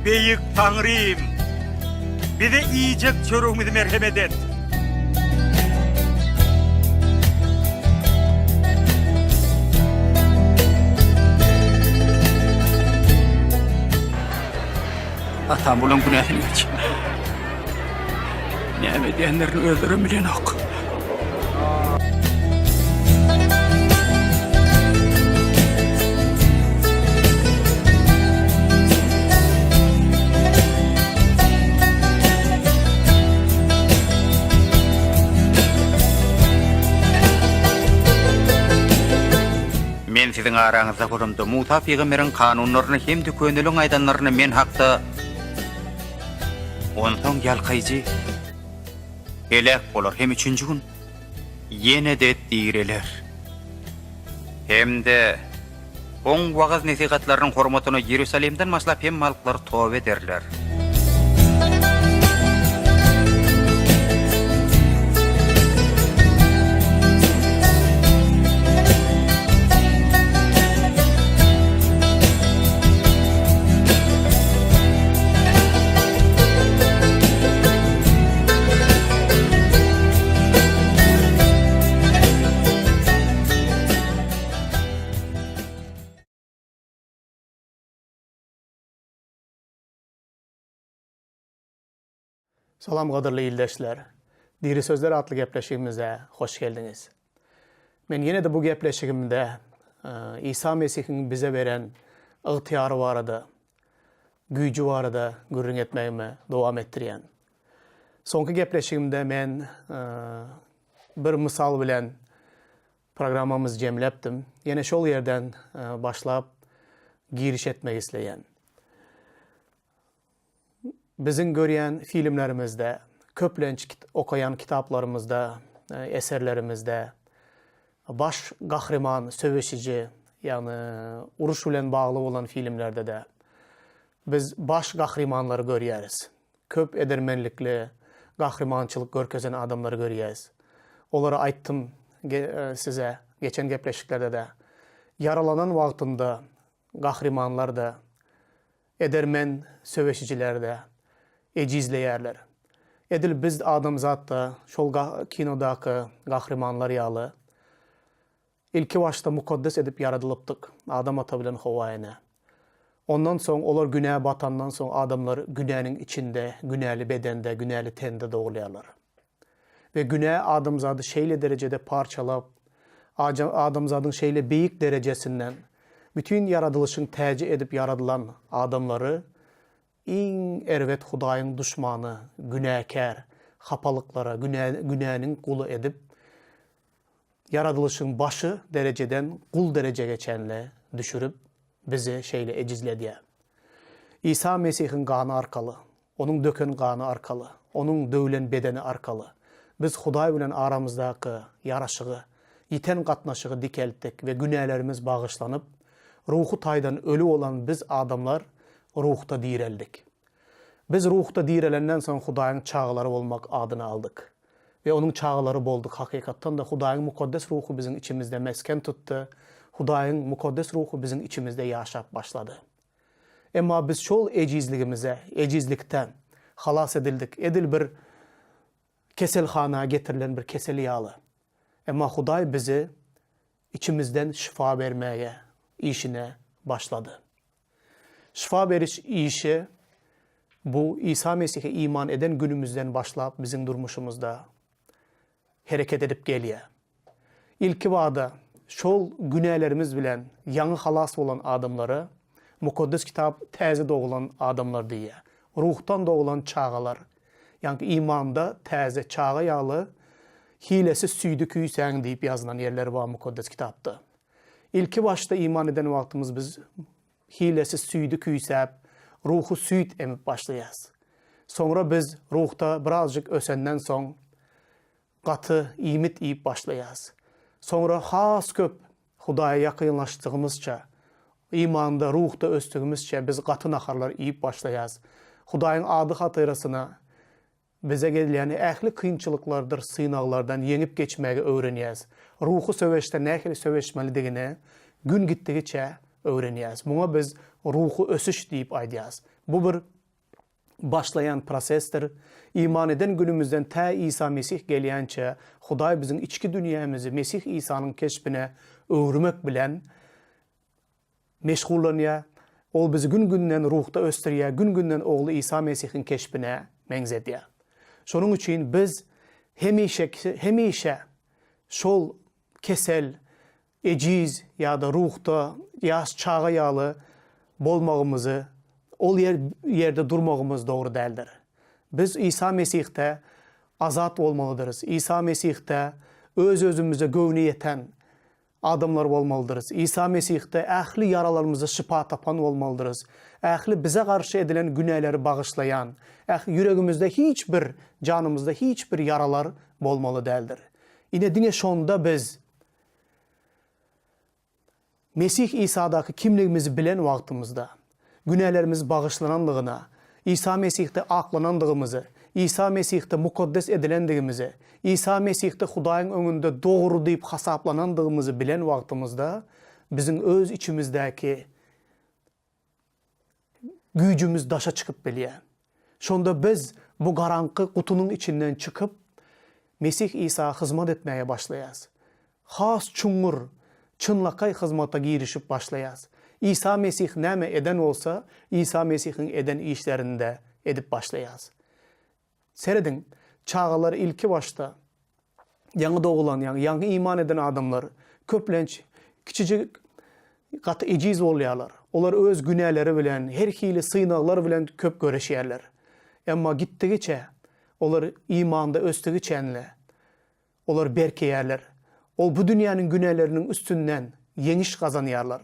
Beýik Taňrym! Bize iýjek çöregimizi merhemet et! Atam bulaň günäsini geç. Näme edýänlerini özlerem bilenok. Men siziň araňyzda bolamda, Musa pygamberiň kanunlaryny hem-de köneliň aýdanlaryny men hakda Onsoň ýalkaýjy heläk bolar hem üçünji gün ýene-de direler. Hem-de Oň wagyz-nesihatlarynyň hormatyna Iýerusalimden başlap hemme halklar toba ederler. Salam gadyrly ildeşler! Diri sözler atly gepleşigimize hoş geldiňiz. Men ýene-de bu gepleşigimde Isa Mesihiň bize beren ygtyýary barada, güýji barada gürrüň etmegimi dowam etdirýän. Soňky gepleşigimde men bir mysal bilen programmamyzy jemläpdim. Ýene şol ýerden başlap giriş etmek isleýän. Biziň görýän filmlerimizde, köplenç okaýan kitaplarymyzda, eserlerimizde baş gahryman söweşiji, ýagny uruş bilen bagly bolan filmlerde-de biz baş gahrymanlary görýäris. Köp edermenlikli, gahrymançylyk görkezen adamlary görýäris. Olary aýtdym size geçen gepleşiklerde-de. Ýaralanan wagtynda gahrymanlar-da, Edermen söweşijiler-de ejizleýärler. Edil biz adamzat-da şol kinodaky gahrymanlar ýaly ilki başda mukaddes edip ýaradylypdyk, Adam ata bilen Howa ene. Ondan soň olar günä batandan soň adamlar günäniň içinde, günäli bedende, günäli tende dogulýarlar. We günä adamzady şeýle derejede parçalap, adamzadyň şeýle beýik derejesinden, bütin ýaradylyşyň täji edip ýaradylan adamlary iň erbet Hudaýyň duşmany, günäkär, hapalyklara, günäniň guly edip, ýaradylyşyň başy derejeden gul derejege çenli düşürip, bizi şeýle ejizledýär. Isa Mesihiň gany arkaly, Onuň döken gany arkaly, Onuň döwlen bedeni arkaly, biz Hudaý bilen aramyzdaky ýaraşygy, ýiten gatnaşygy dikeltdik we günälerimiz bagyşlanyp, ruhy taýdan öli bolan biz adamlar ruhda direldik. Biz ruhda direlenden soň Hudaýyň çagalary bolmak adyny aldyk we Onuň çagalary bolduk. Hakykatdan-da, Hudaýyň Mukaddes Ruhy biziň içimizde mesgen tutdy, Hudaýyň Mukaddes Ruhy biziň içimizde ýaşap başlady. Emma biz şol ejizligimize, ejizlikden halas edildik, edil bir keselhana getirilen bir keseli ýaly. Emma Hudaý bizi içimizden şypa bermäge işine başlady. Şypa beriş işi bu Isa Mesihe iman eden günümizden başlap biziň durmuşymyzda hereket edip gelýär. Ilkibada şol günälerimiz bilen ýaňy halas bolan adamlara Mukaddes Kitap täze doglan adamlar diýýär. Ruhdan doglan çagalar. Ýaňky imanda täze çaga ýaly hilesiz süýdi küýsäň diýip ýazylan ýerleri bar Mukaddes Kitapda. Ilki başda iman eden wagtymyz biz hilesiz süýdi küýsäp, ruhy süýt emip başlaýas. Soňra biz ruhda birazjyk ösenden soň Gaty iýmit iýip başlaýarys. Soňra has köp Hudaýa ýakynlaşdygymyzça, imanda, ruhda ösdügimizçe biz gaty naharlar iýip başlaýarys. Hudaýyň ady hatyrasyna bize gelýän ähli kynçylyklardyr synaglardan ýeňip geçmägi öwrenýäris. Ruhy söweşde nähili söweşmelidigini gün gitdigiçe öwrenýäris. Muňa biz ruhy ösüş diýip aýdýarys. Bu bir. başlaýan prosesdir. Iman eden günümizden tä Isa Mesih gelýänçä, Hudaý biziň içki dünýämizi Mesih Isanyň keşbine öwürmek bilen meşgullanýar. Ol bizi gün-günden ruhda ösdürýär, gün-günden Ogly Isa Mesihiň keşbine meňzedýär. Şonuň üçin biz hemişe, hemişe şol kesel, ejiz ýa-da ruhda ýaş çaga ýaly bolmagymyzy, ol ýerde durmagymyz dogry däldir. Biz Isa Mesihde azat bolmalydyrys. Isa Mesihde öz-özümize göwni ýeten adamlar bolmalydyrys. Isa Mesihde ähli ýaralarymyza şypa tapan bolmalydyrys. Ähli bize garşy edilen günäleri bagyşlaýan, ýüregimizde hiç bir, janymyzda hiç bir ýaralar bolmaly däldir. Ine diňe şonda biz Mesih Isadaky kimligimizi bilen wagtymyzda, günälerimiz bagyşlananlygyna, Isa Mesihde aklanandygymyzy, Isa Mesihde mukaddes edilendigimizi, Isa Mesihde Hudaýyň öňünde dogry diýip hasaplanandygymyzy bilen wagtymyzda, biziň öz içimizdäki güýjümiz daşa çykyp bilýär. Şonda biz bu garaňky gutynyň içinden çykyp, Mesih Isa hyzmat etmäge başlaýarys. Has çuňňur, çynlakaý hyzmata girişip başlaýarys. Isa Mesih näme eden bolsa, Isa Mesihiň eden işlerini-de edip başlaýarys. Serediň, çagalar ilki başda, ýaňy dogulan, ýagny ýaňy iman eden adamlar, köplenç, kiçijik, gaty ejiz bolýarlar. Olar öz günäleri bilen, her hili synaglar bilen köp göreşýärler. Emma gitdigiçe, olar imanda ösdügiçenle, olar berkeýärler. Ol bu dünýäniň günäleriniň üstünden ýeňiş gazanýarlar.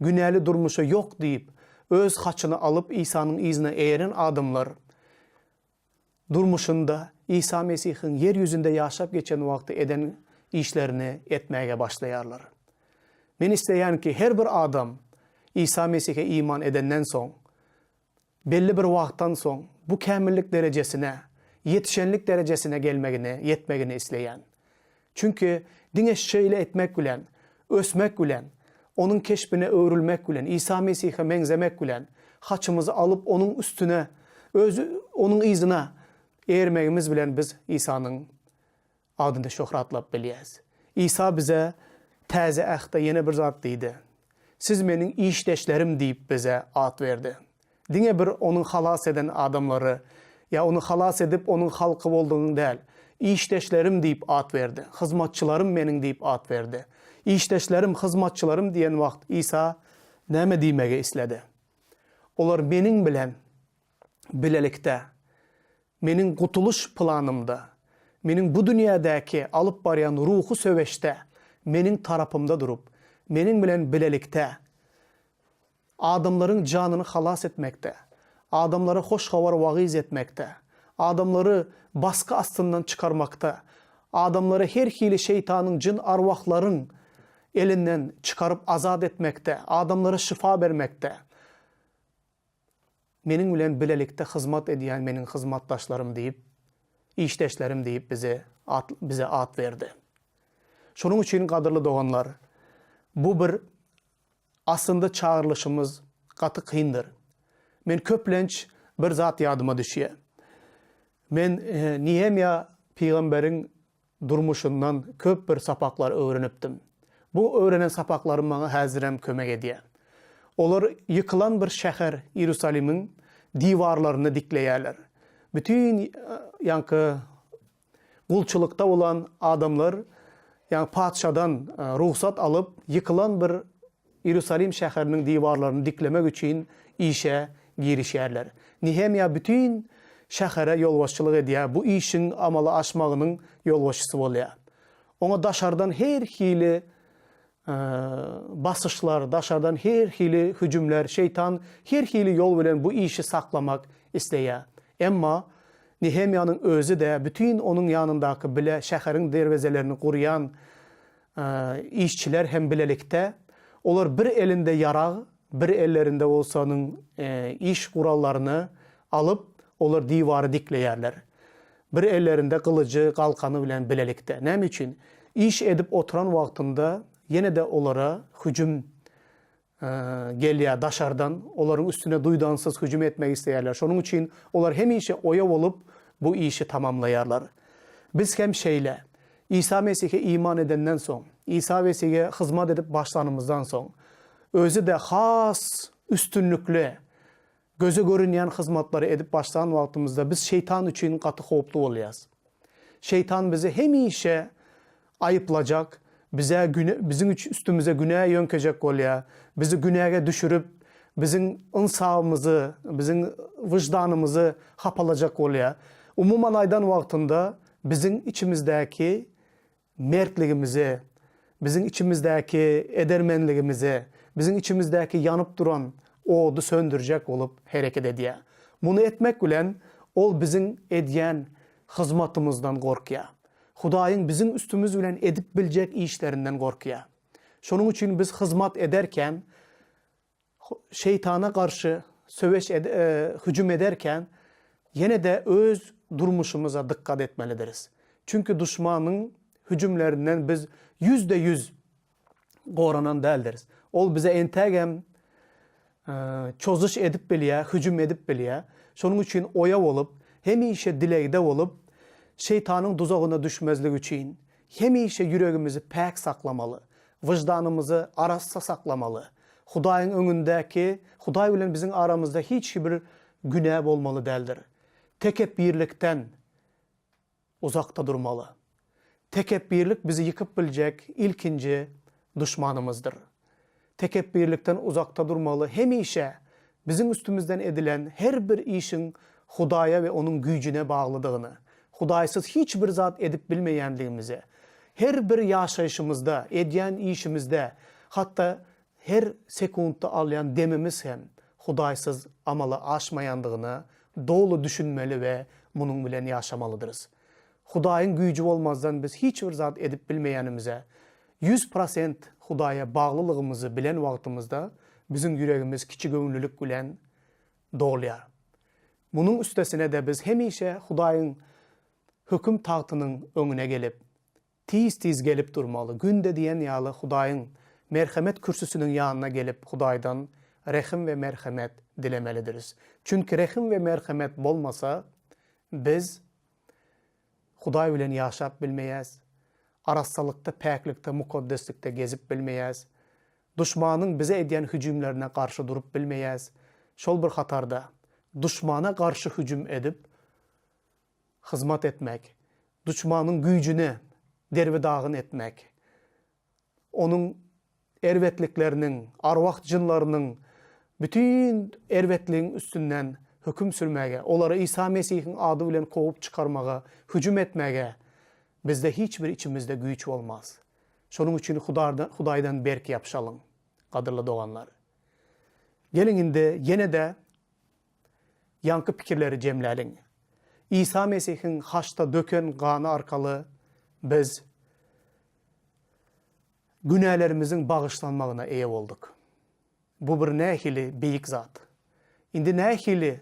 Günäli durmuşa ýok diýip, öz haçyny alyp Isanyň yzyna eýeren adamlar durmuşynda Isa Mesihiň ýer ýüzünde ýaşap geçen wagty eden işlerini etmäge başlaýarlar. Men isleýän ki, her bir adam Isa Mesihe iman edenden soň, belli bir wagtdan soň bu kämillik derejesine, ýetişenlik derejesine gelmegini, ýetmegini isleýän. Çünki diňe şeýle etmek bilen, ösmek bilen, Onuň keşbine öwrülmek bilen, Isa Mesihe meňzemek bilen, haçymyzy alyp Onuň üstüne, öz Onuň yzyna ermegimiz bilen biz Isanyň adyny şöhratlap bilýäris. Isa bize Täze Ähtde ýene bir zat diýdi. Siz meniň işdeşlerim diýip bize at berdi. Diňe bir Onuň halas eden adamlary, ýa Ony halas edip Onuň halky boldugyň däl. Işdeşlerim diýip at berdi. Hyzmatçylarym meniň diýip at berdi. Işdeşlerim, hyzmatçylarym diýen wagt Isa näme diýmegi isledi? Olar meniň bilen bilelikde, meniň gutulyş planymda, meniň bu dünýädäki alyp barýan ruhy söweşde meniň tarapymda durup, meniň bilen bilelikde Adamlaryň janyny halas etmekde, adamlara hoş habar wagyz etmekde, adamlary basgy astyndan çykarmakda, adamlary her hili şeýtanyň jyn-arwahlaryň elinden çykaryp azat etmekde, adamlara şypa bermekde meniň bilen bilelikde hyzmat edýän meniň hyzmatdaşlarym diýip, işdeşlerim diýip bize at bize at berdi. Şonuň üçin gadyrly doganlar, bu bir Aslynda çagyrylyşymyz gaty kyndyr. Men köplenç bir zat ýadyma düşýär. Men Nehemýa pygamberiň durmuşyndan köp bir sapaklar öwrenipdim. Bu öwrenen sapaklarym maňa häzirem kömek edýär. Olar ýykylan bir şäher Iýerusalimiň diwarlaryny dikleýärler. Bütin ýaňky Gulçulykda bolan adamlar, ýagny patyşadan rugsat alyp, ýykylan bir Iýerusalim şäheriniň diwarlaryny diklemek üçin işe girişýärler. Nehemýa bütin şähere ýolbaşçylyk edýär, bu işiň amala aşmagynyň ýolbaşçysy bolýar. Oňa daşardan her hili basyşlar, daşardan her hili hüjümler, şeýtan her hili ýol bilen bu işi saklamak isleýär. Emma Nehemýanyň özi-de, bütin onuň ýanyndaky bile şäheriň derwezelerini gurýan işçiler hem bilelikde, olar bir elinde ýarag, bir ellerinde bolsa onuň iş gurallaryny alyp, olar diwary dikleýärler. Bir ellerinde gylyjy, galkany bilen bilelikde. Näme üçin? Iş edip oturan wagtynda ýene-de olara hüjüm. Gelýär daşardan, olaryň üstüne duýdansyz hüjüm etmek isleýärler. Şonuň üçin olar hemişe oýa bolup, bu işi tamamlaýarlar. Biz hem şeýle. Isa Mesihe iman edenden soň, Isa Mesige hyzmat edip başlanymyzdan soň, özi-de has üstünlikli, göze görünýän hyzmatlary edip başlan wagtymyzda biz şeýtan üçin gaty howply bolýarys. Şeýtan bizi hemişe aýyplajak, bize biziň üstümize günä ýöňkejek bolýar, bizi günäge düşürip, biziň ynsabymyzy, biziň wyždanymyzy hapalajak bolýar. Umuman aýdan wagtynda biziň içimizdäki mertligimizi, biziň içimizdäki edermenligimizi, biziň içimizdäki ýanyp duran ody söndürjek bolup hereket edýär. Muny etmek bilen, ol biziň edýän hyzmatymyzdan gorkýar. Hudaýyň biziň üstümiz bilen edip biljek işlerinden gorkýar. Şonuň üçin biz hyzmat ederken, Şeýtana garşy söweş hüjüm ederken, ýene-de öz durmuşymyza dykgat etmelidiris. Çünki duşmanyň hüjümlerinden biz ýüzde-ýüz goranan däldiris. Ol bize entägem çozuş edip bilýär, hüjüm edip bilýär. Şonuň üçin oýa bolup, hemişe dilegde bolup, şeýtanyň duzagyna düşmezlik üçin hemişe ýüregimizi päk saklamaly, wyždanymyzy arassa saklamaly. Hudaýyň öňündäki, Hudaý bilen biziň aramyzda hiç bir günä bolmaly däldir. Tekepbirlikden uzakda durmaly. Tekepbirlik bizi ýykyp biljek ilkinji duşmanymyzdyr. Tekepbirlikden uzakda durmaly, hemişe biziň üstümizden edilen her bir işiň Hudaýa we Onuň güýjüne baglydygyny, Hudaýsyz hiç bir zat edip bilmeýändigimizi, her bir ýaşaýşymyzda, edýän işimizde, hatda her sekuntda alýan demimiz hem Hudaýsyz amala aşmaýandygyna doly düşünmeli we munuň bilen ýaşamalydyrys. Hudaýyň güýji bolmazdan biz hiç bir zat edip bilmeýänimize, 100% Hudaýa baglylygymyzy bilen wagtymyzda biziň ýüregimiz kiçigöwünlilik bilen dolýar. Munuň üstesine-de biz hemişe Hudaýyň höküm tagtynyň öňüne gelip, Tiz-tiz gelip durmaly. Günde diýen ýaly Hudaýyň merhemet kürsüsiniň ýanyna gelip Hudaýdan rehim we merhemet dilemelidiris. Çünki rehim we merhemet bolmasa, biz Hudaý bilen ýaşap bilmeýäs, arassalykda, päklikde, mukaddeslikde gezip bilmeýäs, duşmanyň bize edýän hüjümlerine garşy durup bilmeýäs. Şol bir hatarda, duşmana garşy hüjüm edip, hyzmat etmek, duşmanyň güýjüni derbi-dagyn etmek, onuň erbetlikleriniň, arwah-jynlarynyň, bütin erbetligiň üstünden höküm sürmäge, olary Isa Mesihiň ady bilen kowup çykarmaga, hüjüm etmäge bizde hiç bir içimizde güýç bolmaz. Şonuň üçin Hudaýdan berk ýapyşalyň, gadyrly doganlar. Geliň indi ýene-de Ýaňky pikirleri jemläliň. Isa Mesihiň haçda döken gany arkaly biz günälerimiziň bagyşlanmagyna eýe bolduk. Bu bir nähili beýik zat! Indi nähili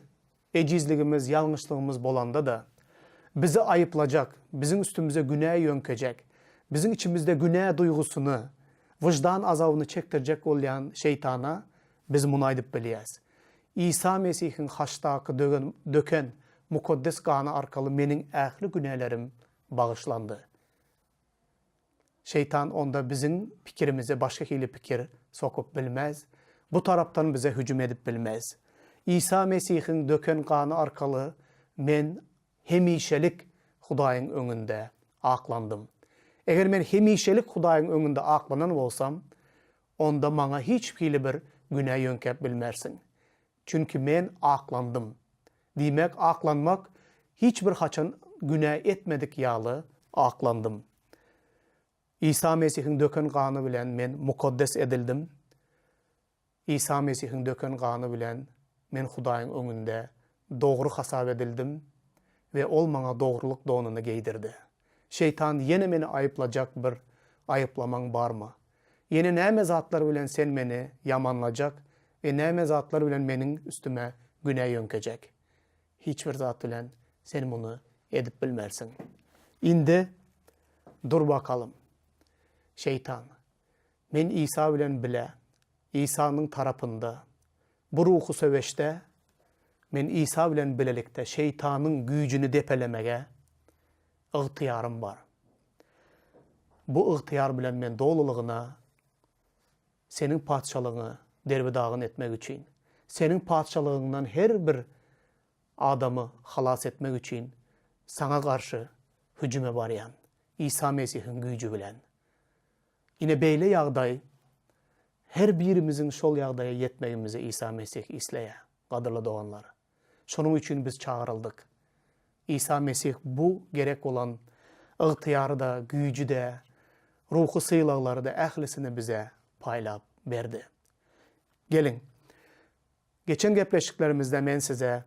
ejizligimiz, ýalňyşlygymyz bolanda-da, bizi aýyplajak, biziň üstümize günä ýöňkejek, biziň içimizde günä duýgusyny, wyždan azabyny çekdirjek bolýan şeýtana Biz muny aýdyp bilýäs. Isa Mesihiň haçdaky dögen, döken mukaddes gany arkaly meniň ähli günälerim bagyşlandy. Şeýtan onda biziň pikirimize başga hili pikir sokup bilmez, bu tarapdan bize hüjüm edip bilmez. Isa Mesihiň döken gany arkaly men hemişelik Hudaýyň öňünde aklandym. Eger men hemişelik Hudaýyň öňünde aklanan bolsam, Onda maňa hiç hili bir günä ýöňkäp bilmersiň. Çünki men aklandym. Diýmek, aklanmak, hiç bir haçan günä etmedik ýaly aklandym. Isa Mesihiň döken gany bilen men mukaddes edildim. Isa Mesihiň döken gany bilen men Hudaýyň öňünde dogry hasap edildim we Ol maňa dogrulyk donuny geýdirdi. Şeýtan ýene meni aýyplajak bir aýyplamaň barmy? Ýene näme zatlar bilen sen meni ýamanlajak we näme zatlar bilen meniň üstüme günä ýöňkejek? Hiç bir zat bilen sen muny edip bilmersiň. Indi dur bakalym, şeýtan, men Isa bilen bile. Isanyň tarapynda. Bu ruhy söweşde men Isa bilen bilelikde şeýtanyň güýjüni depelemege ygtyýarym bar. Bu ygtyýar bilen men dolulygyna Seniň patyşalygyňy derbi-dagyn etmek üçin, Seniň patyşalygyňdan her bir adamy halas etmek üçin Saňa garşy hüjüme barýan, Isa Mesihiň güýji bilen. Ine beýle ýagdaý her birimiziň şol ýagdaýa ýetmegimizi Isa Mesih isleýär, gadyrly doganlar. Şonuň üçin biz çagyryldyk. Isa Mesih bu gerek bolan ygtyýary-da, güýji-de, ruhy sylaglary-da ählisini bize paýlap berdi. Geliň, geçen gepleşiklerimizde men size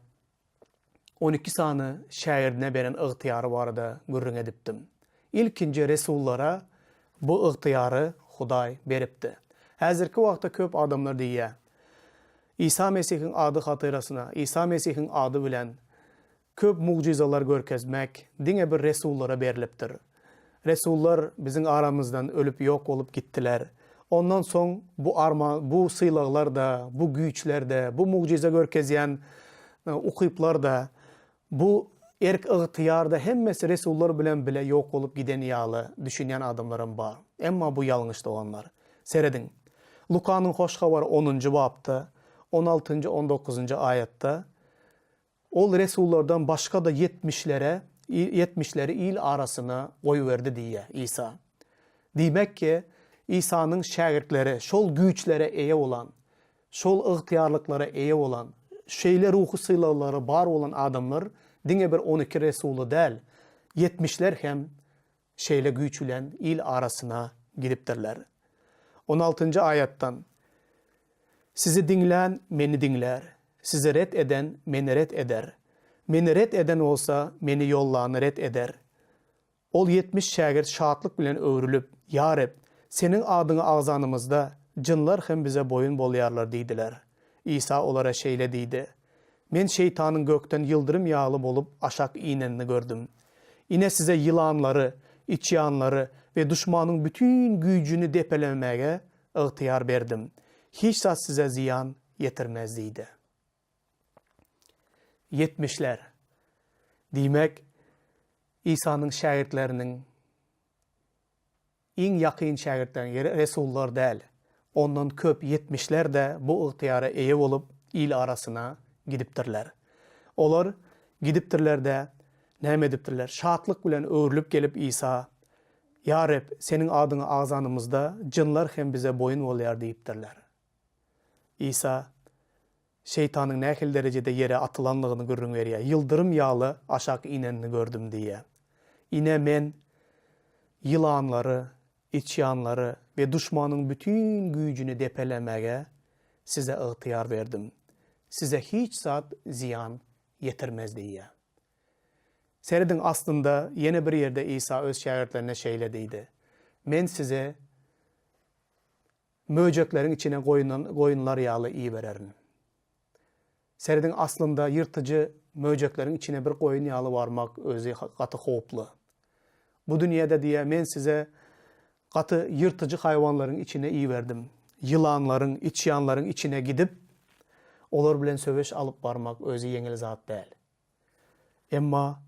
12 sany şägirdine beren ygtyýary barada gürrüň edipdim. Ilkinji resullara bu ygtyýary Hudaý beripdi. Häzirki wagtda köp adamlar diýýär, Isa Mesihiň ady hatyrasyna, Isa Mesihiň ady bilen köp mugjyzalar görkezmek diňe bir resullara berlipdir. Resullar biziň aramyzdan ölüp ýok bolup gitdiler. Ondan soň bu arma, bu sylaglar-da, bu güýçler-de, bu mugjyza görkezýän ukyplar-da, bu erk-ygtyýar-da hemmesi resullar bilen bile ýok bolup giden ýaly düşünýän adamlaram bar. Emma bu ýalňyş doganlar. Serediň. Lukanyň Hoş Habary onunjy bapda, on altynjy, on dokuzynjy aýatda Ol resullardan başga-da ýetmişlere, ýetmişleri il arasyna goýberdi diýýär Isa. Diýmek ki, Isanyň şägirtleri şol güýçlere eýe bolan, şol ygtyýarlyklara eýe bolan, şeýle ruhy sylaglary bar bolan adamlar diňe bir 12 resuly däl, ýetmişler hem şeýle güýç bilen il arasyna gidipdirler. On altynjy aýatdan, Sizi diňlän Meni diňlär, sizi ret eden Meni ret eder. Meni ret eden bolsa, Meni ýollany ret eder. Ol 70 şägirt şatlyk bilen öwrülip, Ýa Reb, Seniň adyňy agzanymyzda, jynlar hem bize boýun bolýarlar diýdiler. Isa olara şeýle diýdi, Men şeýtanyň gökden ýyldyrym ýaly bolup aşak inenini gördüm. Ine size ýylanlary, içýanlary we duşmanyň bütin güýjüni depelemäge ygtyýar berdim. Hiç zat size zyýan ýetirmez diýdi. Ýetmişler. Diýmek, Isanyň şägirtleriniň Iň ýakyn şägirtleriň, resullar däl, ondan köp ýetmişler-de bu ygtyýara eýe bolup, il arasyna gidipdirler. Olar gidipdirler-de, näme edipdirler? Şatlyk bilen öwrülip gelip Isa, Ýa Reb, Seniň adyňy agzanymyzda, jynlar hem bize boýun bolýar diýipdirler. Isa Şeýtanyň nähili derejede ýere atylanlygyny gürrüň berýär. Ýyldyrym ýaly aşak inenini gördüm diýýär. Ine, men ýylanlary, içýanlary we duşmanyň bütin güýjüni depelemäge size ygtyýar berdim. Size hiç zat zyýan ýetirmez diýýär. Serediň, aslynda ýene bir ýerde Isa öz şägirtlerine şeýle diýdi, Men size Möjekleriň içine goýunlar ýaly ibererin. Serediň aslynda ýyrtyjy möjekleriň içine bir goýun ýaly barmak özi gaty howply. Bu dünýede diýýär men size gaty ýyrtyjy haýwanlaryň içine iberdim. Ýylanlaryň, içýanlaryň içine gidip olar bilen söweş alyp barmak özi ýeňil zat däl. Emma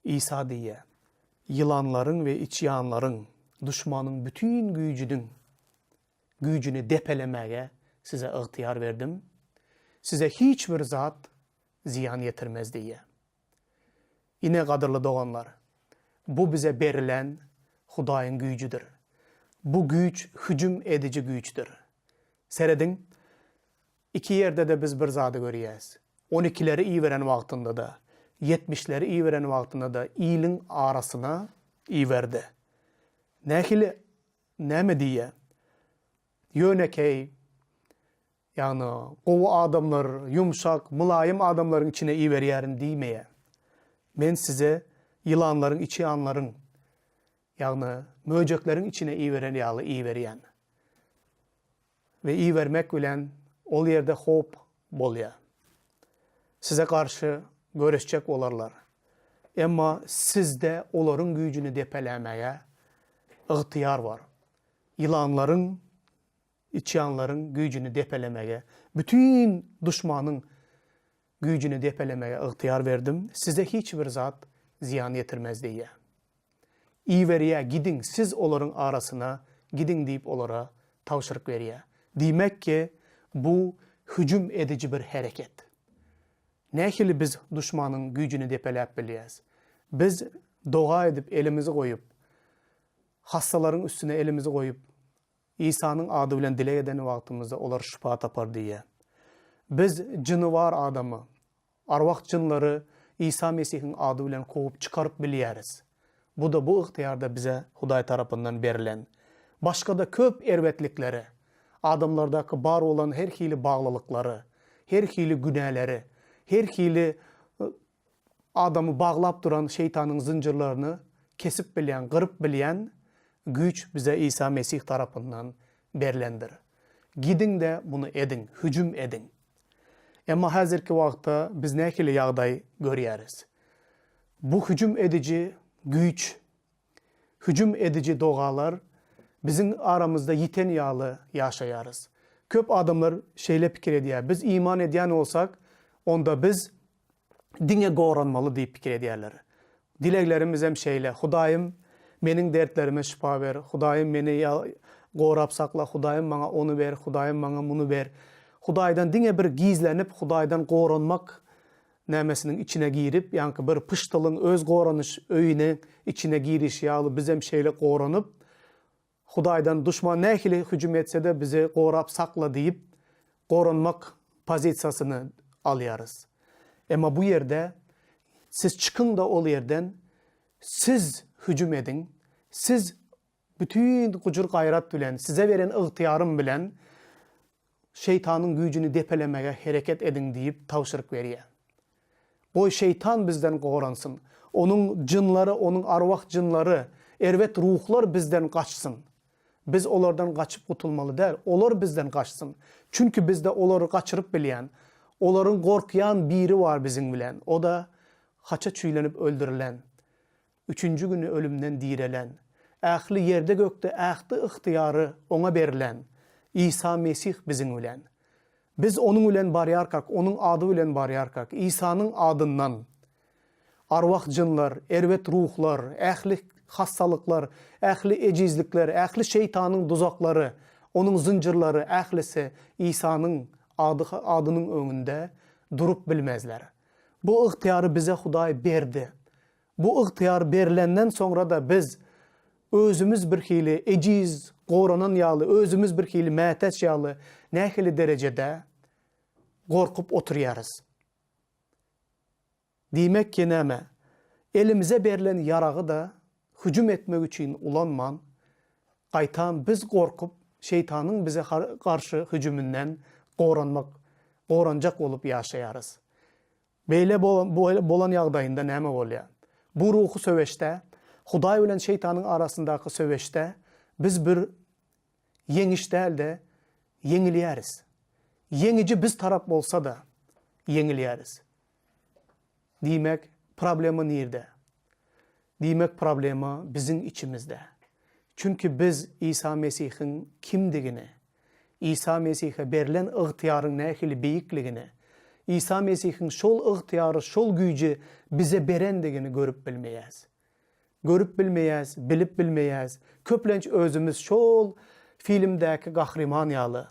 Isa diýýär, Ýylanlaryň we içýanlaryň, duşmanyň bütin güýjüniň güýjüni depelemäge size ygtyýar berdim. Size hiç bir zat zyýan ýetirmez diýýär. Ine, gadyrly doganlar, bu bize berlen Hudaýyň güýjüdir. Bu güýç hüjüm ediji güýçdür. Serediň, Iki ýerde-de biz bir zady görýäs. On ikileri iberen wagtynda-da, ýetmişleri iberen wagtynda-da iliň arasyna iberdi. Nähili, näme diýýä? Ýönekeý, ýagny gowy adamlar, ýumşak, mylaýym adamlaryň içine iberýärin diýmeýä. Men size ýylanlaryň, içýanlaryň, ýagny möjekleriň içine iberen ýaly iberýän. We ibermek bilen ol ýerde howp bolýar. Size garşy göreşjek bolarlar. Emma sizde olaryň güýjüni depelämäge ygtyýar bar. Ýylanlaryň. Içýanlaryň güýjüni depelemege, bütin duşmanyň güýjüni depelemege ygtyýar berdim, size hiç bir zat zyýan ýetirmez diýýär. Iberýär, gidiň, siz olaryň arasyna gidiň diýip olara tabşyryk berýär. Diýmek ki, bu hüjüm ediji bir hereket. Nähili biz duşmanyň güýjüni depeläp bilýäs? Biz doga edip elimizi goýup, hassalaryň üstüne elimizi goýup, Isanyň ady bilen dileg eden wagtymyzda olar şypa tapar diýýär. Biz jyny bar adamy, arwah jynlary Isa Mesihiň ady bilen kowup çykaryp bilýäris. Bu-da bu ygtyýar-da bize Hudaý tarapyndan berlen. Başga-da köp erbetlikleri, adamlardaky bar bolan her hili baglylyklary, her hili günäleri, her hili Adamy baglap duran şeýtanyň zynjyrlaryny kesip bilýän, gyryp bilýän güýç bize Isa Mesih tarapyndan berlendir. Gidiň-de muny ediň, hüjüm ediň. Emma häzirki wagtda biz nähili ýagdaý görýäris? Bu hüjüm ediji güýç, hüjüm ediji dogalar biziň aramyzda ýiten ýaly ýaşaýarys. Köp adamlar şeýle pikir edýär, biz iman edýän bolsak, onda biz diňe goranmaly diýip pikir edýärler. Dileglerimizem şeýle, Hudaýym, meniň dertlerime şypa ber, Hudaýym, meni gorap sakla, Hudaýym, maňa ony ber, Hudaýym, maňa muny ber. Hudaýdan diňe bir gizlenip, Hudaýdan goranmak nämesiniň içine girip, ýaňky bir pyşdylyň öz goranyş öýüniň içine girişi ýaly bizem şeýle goranyp, Hudaýdan duşman nähili hüjüm etse-de bizi gorap sakla diýip goranmak pozisiýasyny alýarys. Emma bu ýerde siz çykyň-da ol ýerden siz hüjüm ediň, siz bütin gujur-gaýrat bilen size beren ygtyýarym bilen şeýtanyň güýjüni depelemege hereket ediň diýip tabşyryk berýär. Goý şeýtan bizden goransyn. Onuň jynlary, onuň arwah jynlary, erbet ruhlar bizden gaçsyn. Biz olardan gaçyp gutulmaly däl, olar bizden gaçsyn. Çünki bizde olary gaçyryp bilýän, olaryň gorkýan biri bar biziň bilen, o-da haça çüýlenip öldürilen, üçünji güni ölümden direlen, ähli ýerde-gökde ähti ygtyýary Oňa berlen Isa Mesih biziň bilen. Biz Onuň bilen barýarkak, Onuň ady bilen barýarkak, Isanyň adyndan arwah-jynlar, erbet ruhlar, ähli hassalyklar, ähli ejizlikler, ähli şeýtanyň duzaklary, onuň zynjyrlary ählisi Isanyň ady adynyň öňünde durup bilmezler. Bu ygtyýary bize Hudaý berdi. Bu ygtyýar berlenden soňra-da biz özümiz birhili ejiz, goranan ýaly, özümiz birhili mätäç ýaly nähili derejede gorkup oturýarys. Diýmek ki näme? Elimize berlen ýaragy-da hüjüm etmek üçin ulanman, gaýtam biz gorkup, şeýtanyň bize garşy hüjüminden goranmak, goranjak bolup ýaşaýarys. Beýle bolan ýagdaýynda näme bolýar? Bu ruhy söweşde, Hudaý bilen şeýtanyň arasyndaky söweşde biz bir ýeňiş däl-de, ýeňilýäris. Ýeňiji biz tarap bolsa-da, ýeňilýäris. Diýmek, problema nirde? Diýmek, problema biziň içimizde. Çünki biz Isa Mesihiň kimdigini, Isa Mesihe berlen ygtyýaryň nähili beýikligini, Isa Mesihiň şol ygtyýary, şol güýji bize berendigini görüp bilmeýäs. Görüp bilmeýäs, bilip bilmeýäs. Köplenç özümiz şol filmdäki gahryman ýaly,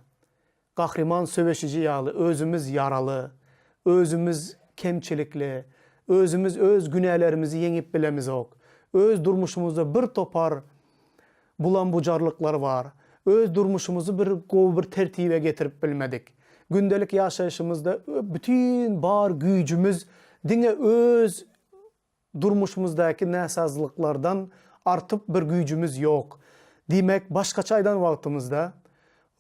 Gahryman söweşiji ýaly özümiz ýaraly, özümiz kemçilikli, özümiz öz günälerimizi ýeňip bilemizok. Öz durmuşymyzda bir topar bulam-bujarlyklar bar. Öz durmuşymyzy bir gowy bir tertibe getirip bilmedik. Gündelik ýaşaýşymyzda bütin bar güýjümiz diňe öz Durmuşymyzdaky näsazlyklardan artyp bir güýjümiz ýok. Diýmek, başgaça aýdan wagtymyzda,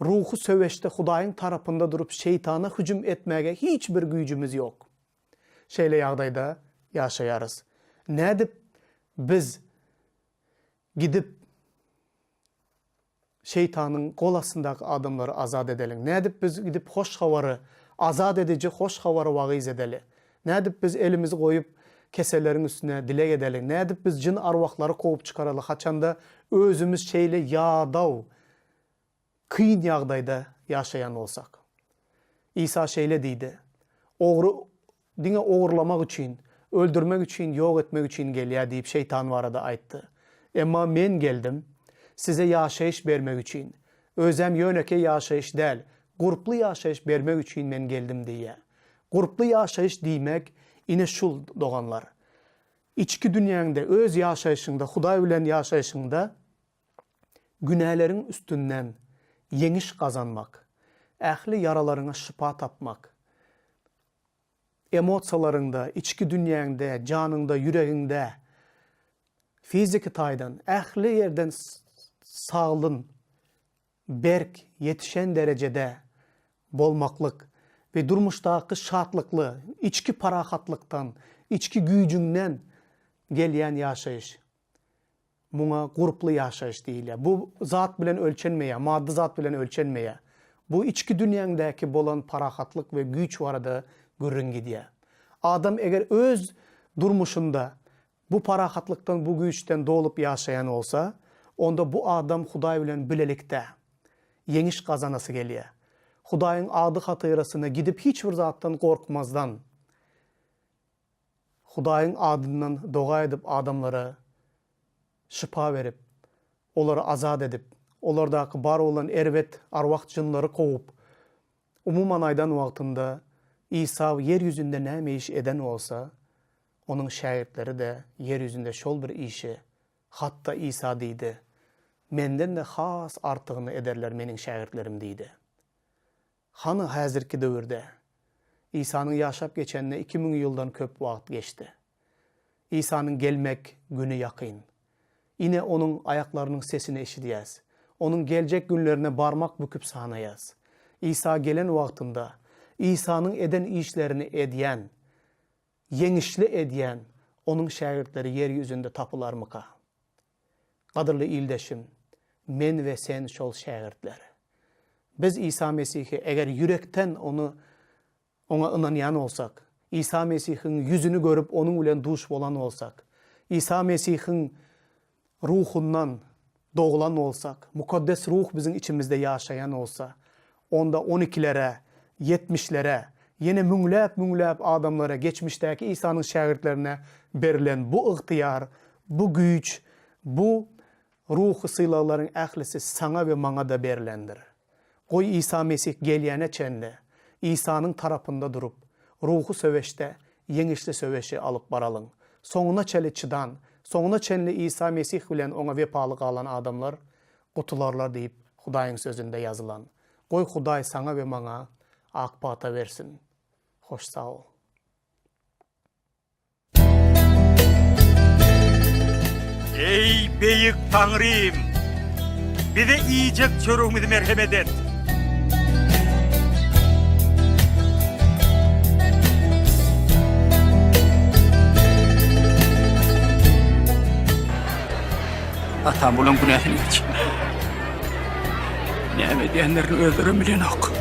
ruhy söweşde Hudaýyň tarapynda durup şeýtana hüjüm etmäge hiç bir güýjümiz ýok. Şeýle ýagdaýda ýaşaýarys. Nädip biz gidip Şeýtanyň gol astyndaky adamlary azat edeliň? Nädip biz gidip hoş habary, azat ediji hoş habary wagyz edeli? Nädip biz elimizi goýup keselleriň üstüne dileg edeli? Nädip biz jyn-arwahlary kowup çykaraly, haçanda özümiz şeýle ýadaw? kyn ýagdaýda ýaşaýan bolsak. Isa şeýle diýdi, Ogry diňe ogurlamak üçin, öldürmek üçin, ýok etmek üçin gelýär diýip şeýtan barada aýtdy. Emma Men geldim, size ýaşaýyş bermek üçin. Özem ýönekeý ýaşaýyş däl, gurply ýaşaýyş bermek üçin Men geldim diýýär. Gurply ýaşaýyş diýmek ine şul, doganlar. Içki dünýäňde, öz ýaşaýşyňda, Hudaý bilen ýaşaýşyňda günäleriň üstünden ýeňiş gazanmak, ähli ýaralaryňa şypa tapmak, emosiýalaryňda, içki dünýäňde, janyňda, ýüregiňde, fiziki taýdan ähli ýerden sagdyn, berk, ýetişen derejede bolmaklyk we durmuşdaky şatlykly, içki parahatlykdan, içki güýjüňden gelýän ýaşaýyş. Muňa gurply ýaşaýyş diýilýär. Bu zat bilen ölçenmeýär, maddy zat bilen ölçenmeýär. Bu içki dünýäňdäki bolan parahatlyk we güýç barada gürrüň gidýär. Adam eger öz durmuşynda bu parahatlykdan, bu güýçden dolup ýaşaýan bolsa, onda bu adam Hudaý bilen bilelikde ýeňiş gazanasy gelýär. Hudaýyň ady hatyrasyna gidip hiç bir zatdan gorkmazdan, Hudaýyň adyndan doga edip adamlara şypa berip, olary azat edip, olardaky bar bolan erbet arwah-jynlary kowup, umuman aýdan wagtynda Isa ýer ýüzünde näme iş eden bolsa, Onuň şägirtleri-de ýer ýüzünde şol bir işi, hatda Isa diýdi, Menden-de has artygyny ederler Meniň şägirtlerim diýdi. Hany häzirki döwürde? Isanyň ýaşap geçenine 2000 ýyldan köp wagt geçdi. Isanyň gelmek güni ýakyn. Ine Onuň aýaklarynyň sesini eşidýäs. Onuň geljek günlerine barmak büküp sanaýas. Isa gelen wagtynda, Isanyň eden işlerini edýän, ýeňişli edýän Onuň şägirtleri ýer ýüzünde tapylarmyka? Gadyrly ildeşim, men we sen şol şägirtler. Biz Isa Mesihe eger ýürekden Ony Oňa ynanýan bolsak, Isa Mesihiň ýüzüni görüp Onuň bilen duş bolan bolsak, Isa Mesihiň Ruhundan doglan bolsak, Mukaddes Ruh biziň içimizde ýaşaýan bolsa, onda on ikilere, ýetmişlere, ýene müňläp-müňläp adamlara geçmişdäki Isanyň şägirtlerine berlen bu ygtyýar, bu güýç, bu ruhy sylaglaryň ählisi saňa we maňa-da berlendir. Goý Isa Mesih gelýäne çenli Isanyň tarapynda durup, ruhy söweşde ýeňişli söweşi alyp baralyň. Soňuna çeli çydan, soňuna çenli Isa Mesih bilen Oňa wepaly galan adamlar gutularlar diýip Hudaýyň Sözünde ýazylan. Goý Hudaý saňa we maňa ak pata bersin. Hoş sag bol. Eý, beýik Taňrym! Bize iýjek çöregimizi merhemet et! Atam bulaň günäsini geç. Näme edýänlerini özlerem bilenok.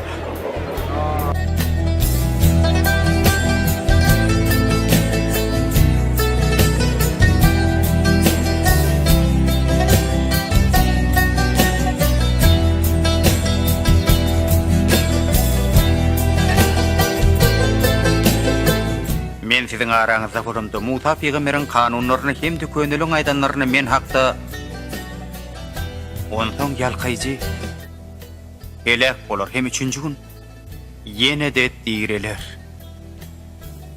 Men siziň araňyzda bolamda, Musa pygamberiň kanunlaryny hem-de köneliň aýdanlaryny men hakda Onsoň ýalkaýjy heläk bolar hem üçünji gün ýene-de direler.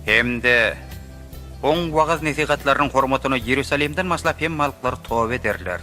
”Hem-de Oň wagyz-nesihatlarynyň hormatyna Iýerusalimden başlap hemme halklar toba ederler.